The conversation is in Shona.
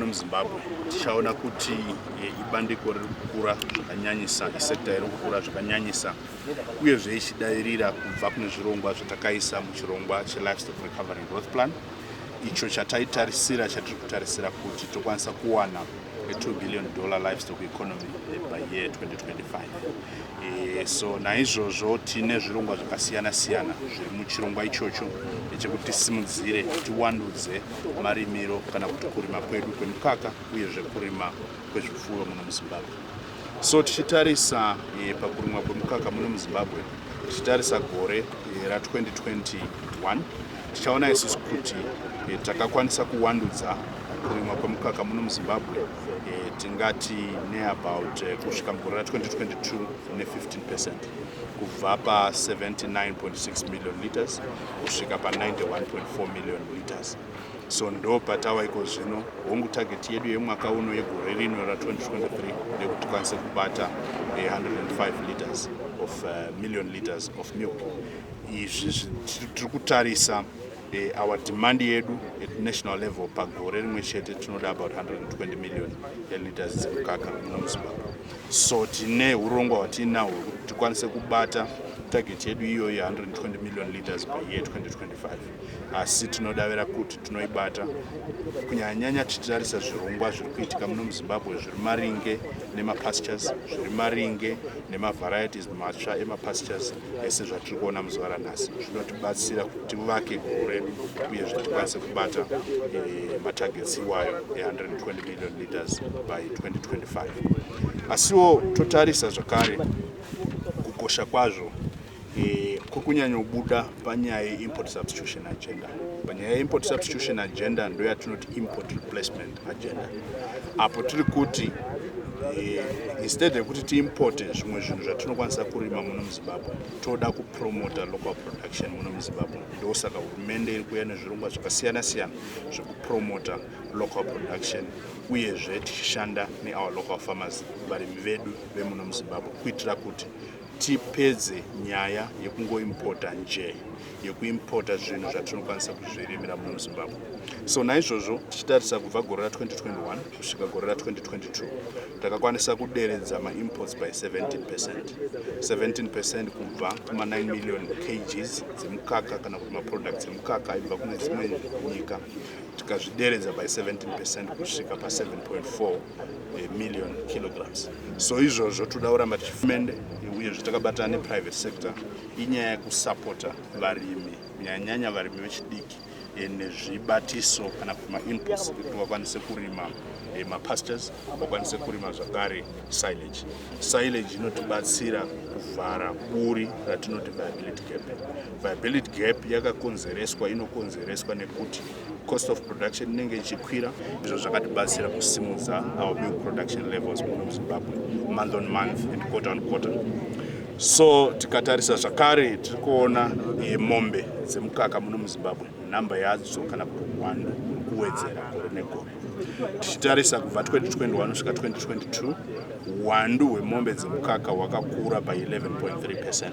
MuZimbabwe tichaona kuti ibandiko riri kukura zvakanyanyisa, isector iri kukura zvakanyanyisa, uyezve ichidavirira kubva kune zvirongwa zvatakaisa muchirongwa cheLivestock Recovery and Growth Plan, icho chataitarisira, chatiri kutarisira kuti tokwanisa kuwana a $2 billion livestock economy by year 2025. So naizvozvo tine zvirongwa zvakasiyana siyana zviri muchirongwa ichocho chekuti tisimudzire, tiwandudze marimiro kana kuti kurima kwedu kwemukaka, uyezve kurima kwezvipfuyo muno muZimbabwe. So tichitarisa pakurimwa kwemukaka muno muZimbabwe, tichitarisa gore ra2021, tichaona isusu kuti takakwanisa kuwandudza kurimwa kwemukaka muno muZimbabwe, tingati neabout kusvika mugore ra2022 ne15%, kubva pa79.6 million liters kusvika pa91.4 million liters. So ndo patava iko zvino. Hongu, target yedu yemwaka uno, yegore rino ra2023, ndekuti tikwanise kubata 105 liters of million liters of milk. Izvi tiri kutarisa our demand yedu at national level pagore rimwe chete, tinoda about 120 million liters dzemukaka muno muZimbabwe. So tine urongwa hwatiinahwo hwekuti tikwanise kubata target yedu iyoyo ye120 million liters by year 2025, asi tinodavira kuti tinoibata, kunyanyanyanya tichitarisa zvirongwa zviri kuitika muno muZimbabwe zviri maringe nemapastures, zviri maringe nemavarieties matsva emapastures. Ese zvatiri kuona muzuva ranhasi zvinotibatsira kuti tivake goho redu, uyezve tikwanise kubata matargets iwayo e120 million liters by 2025. Asiwo totarisa zvakare kukosha kwazvo kuri kunyanyobuda panyaya yeimport substitution agenda. Panyaya yeimport substitution agenda, ndo yatinoti import replacement agenda, apo tiri kuti instead yekuti tiimporte zvimwe zvinhu zvatinokwanisa kurima muno muZimbabwe, toda kupromota local production muno muZimbabwe. Ndosaka hurumende iri kuuya nezvirongwa zvakasiyana siyana zvekupromota local production, uyezve tichishanda neour local farmers, varimi vedu vemuno muZimbabwe, kuitira kuti tipedze nyaya yekungoimpota nje, yekuimpota zvinhu zvatinokwanisa kuzvirimira muno muZimbabwe. So naizvozvo tichitarisa kubva gore ra2021 kusvika gore ra2022, takakwanisa kuderedza maimports by 17%, 17% kubva kuma9 million kgs dzemukaka kana kuti maproducts emukaka aibva kune dzimwe nyika, tikazvideredza by 17% kusvika pa7.4 million kilograms. So izvozvo toda kuramba tichifumende, uyezve takabatana neprivate sector, inyaya yekusapota varimi, kunyanyanyanya varimi vechidiki, nezvibatiso kana kuti mainputs ekuti vakwanise kurima mapastures, vakwanise kurima zvakare silage. Silage inotibatsira kuvhara buri ratinoti viability gap. Viability gap yakakonzereswa, inokonzereswa nekuti cost of production inenge ichikwira. Izvo zvakatibatsira kusimudza our milk production levels muno muZimbabwe month on month and quarter on quarter. So tikatarisa zvakare, tiri kuona mombe dzemukaka muno muZimbabwe, nhamba yadzo kana kuti uwandu huri kuwedzera gore negore. Tichitarisa kubva 2021 kusvika 2022, uwandu hwemombe dzemukaka hwakakura by 11.3%.